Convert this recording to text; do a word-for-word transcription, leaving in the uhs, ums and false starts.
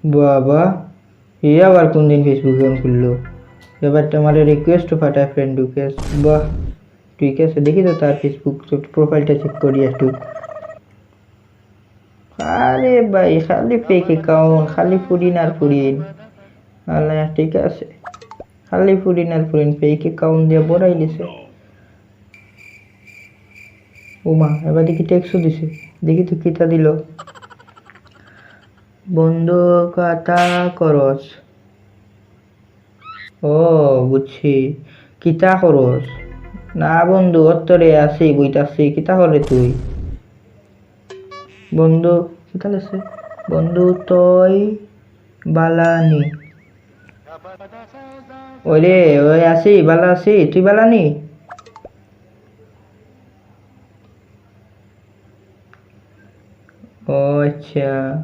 বাবা, এ আবার কোন দিন Facebook অন খুললো? এবার তোমার রিকোয়েস্ট ফাটায় ফ্রেন্ড রিকোয়েস্ট। বাহ, ঠিক আছে, দেখি তো তার Facebook প্রোফাইলটা চেক করি একটু। আরে ভাই, খালি ফেক অ্যাকাউন্ট, খালি ফুরিন আর ফুরিন। আল্লাহ, ঠিক আছে, খালি ফুরিন আর ফুরিন, ফেক অ্যাকাউন্ট দিয়ে ভরাই দিছে। ওমা, এবার দেখি টেক্সটও দিছে, দেখি তো কিতা দিল। বন্ধু, কিতা করস? ও, বুঝছি। কিতা করস? না বন্ধু, অত্তরে আছি, বইতাছি। কিতা করে তুই? বন্ধু, কিতা লেখছে? বন্ধু, তুই বালানি? ওরে, ওই আছি, বালা আছি। তুই বালানি? ও আচ্ছা।